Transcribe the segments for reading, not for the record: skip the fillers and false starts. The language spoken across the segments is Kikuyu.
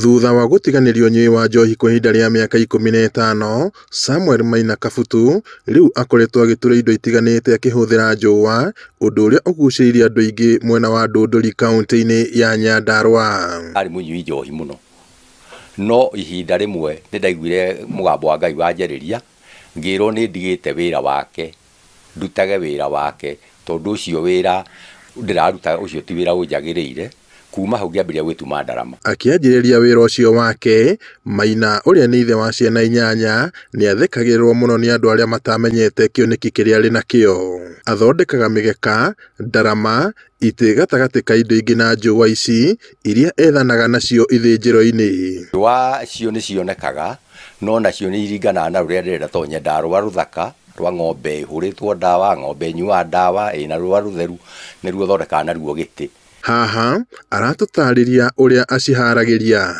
Thutha wa gũtiganĩria ũnyui wa njohi kwa ihinda rĩa mĩaka 15, Samuel Maina Kabutu rĩu akoretwo agĩtura indo itiganĩte akĩhũthĩra njũa, ũndũ ũrĩa ũgucĩrĩirie andũ aingĩ mwena wa Ndũndũri kaũntĩ-inĩ ya Nyandarua. Arĩ mũnyui njohi mũno, no ihinda rĩmwe nĩ ndaiguire mũgambo wa Ngai wanjarĩria, ngĩrwo nĩ ndigĩte wĩra wake, ndutage wĩra wake, tondũ ũcio wĩra ndĩraruta ũcio ti wĩra ũnjagĩrĩire. Kuma hau ngĩambĩrĩria gwĩtuma ndarama. Akĩanjĩrĩria wĩra ũcio wake, Maina ũrĩa nĩ ithe wa ciana 8 nĩ athekagĩrĩrwo mũno nĩ andũ arĩa matamenyete kĩoneki kĩrĩa arĩ nakĩo. Athondekaga mĩgeka, ndarama, itĩ gatagatĩ ka indo ingĩ na njũa ici iria ethanaga nacio ithĩnjĩro-inĩ. Njũa cio nĩ cionekaga, no nacio nĩ iringanaga na rũrĩa ndĩrenda, tondũ nyendaga rũa rũthaka rwa ng'ombe ĩhũrĩtwo ndawa, ng'ombe ĩnyuaga ndawa, ĩna rũa rũtheru, nĩruo thondekaga naruo gĩtĩ. Haha aratũtarĩria ũrĩa aciharagĩria.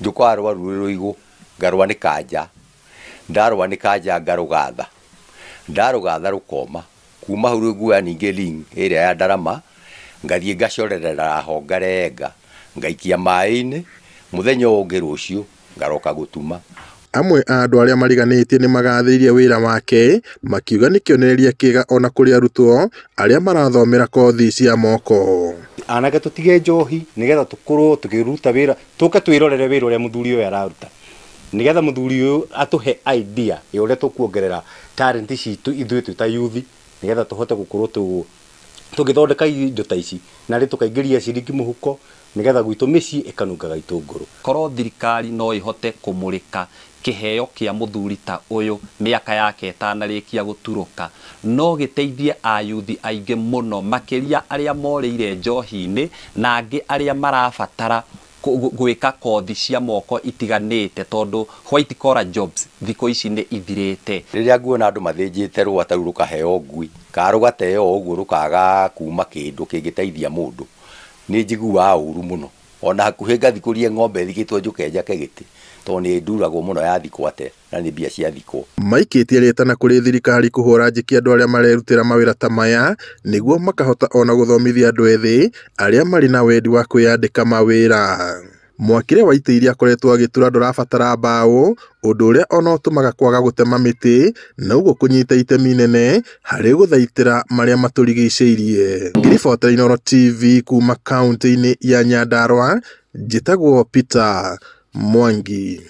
Njũkaga rũa rũrĩ rũigũ, ngarwanĩka nja, ndarwanĩka nja ngarũgatha, ndarũgatha rũkoma, kuma hau rĩu nguoya ningĩ ring ĩrĩa ya ndarama, ngathiĩ ngacorerera ho ngarenga, ngaikia maĩ-inĩ, mũthenya ũyũ ũngĩ rũciũ ngaroka gũtuma. Amwe a andũ arĩa mariganĩtie nĩ magathĩrĩirie wĩra wake, makiuga nĩ kĩonereria kĩega ona kũrĩ arutwo arĩa marathomera kothi cia moko. Anake tũtige njohi nĩgetha tũkorwo tũkĩruta wĩra, tũke twĩrorere wĩra ũrĩa mũthuri ũyũ araruta, nĩgetha mũthuri ũyũ atũhe idea ya ũrĩa tũkuongerera talent citũ ithuĩ twĩ ta youth, nĩgetha tũhote gũkorwo tũgĩthondeka indo ta ici, na rĩ tũkaingĩria ciringi mũhuko, nĩgetha gwitũ mĩciĩ ĩkanungaga itũngũrũ. Korwo thirikari no ĩhote kũmũrĩka kĩheo kĩa mũthuri ta ũyũ mĩaka yake ĩtanarĩkia gũturũka, no gĩteithie ayuthi aingĩ mũno, makĩria arĩa morĩire njohi-inĩ na angĩ arĩa marabatara gwĩka kothi cia moko itiganĩte, tondũ white collar jobs thikũ ici nĩ ithirĩte. Rĩrĩa nguona andũ mathĩnjĩte rũa ta rũu rũkaheo ngui, kana rũgateo ũguo rũkaga kuma kĩndũ kĩngĩteithia mũndũ, nĩ njiguaga ũru mũno. Ona hakuhĩ ngathikũrie ng'ombe ĩthikĩtwo njũke njake gĩtĩ, tondũ nĩ nduragwo mũno yathikwo atĩa, na nĩ mbia ciathikwo. Maikĩtie rĩtana kũrĩ thirikari kũhũra njĩki andũ arĩa marerutĩra mawĩra ta maya, nĩguo makahota ona gũthomithia andũ ethĩ arĩa marĩ na wendi wa kwĩyandĩka mawĩra. Mwakĩre wa itĩ iria akoretwo agĩtura ndũrabatara mbaũ, ũndũ ũrĩa ona ũtũmaga kwaga gũtema mĩtĩ, na ũguo kũnyita itemi inene harĩ gũthaitĩra marĩa matũrigicĩirie. Ngĩribotera Inooro TV kuma kaũntĩ-inĩ ya Nyandarua, njĩtagwo Peter Mwangi.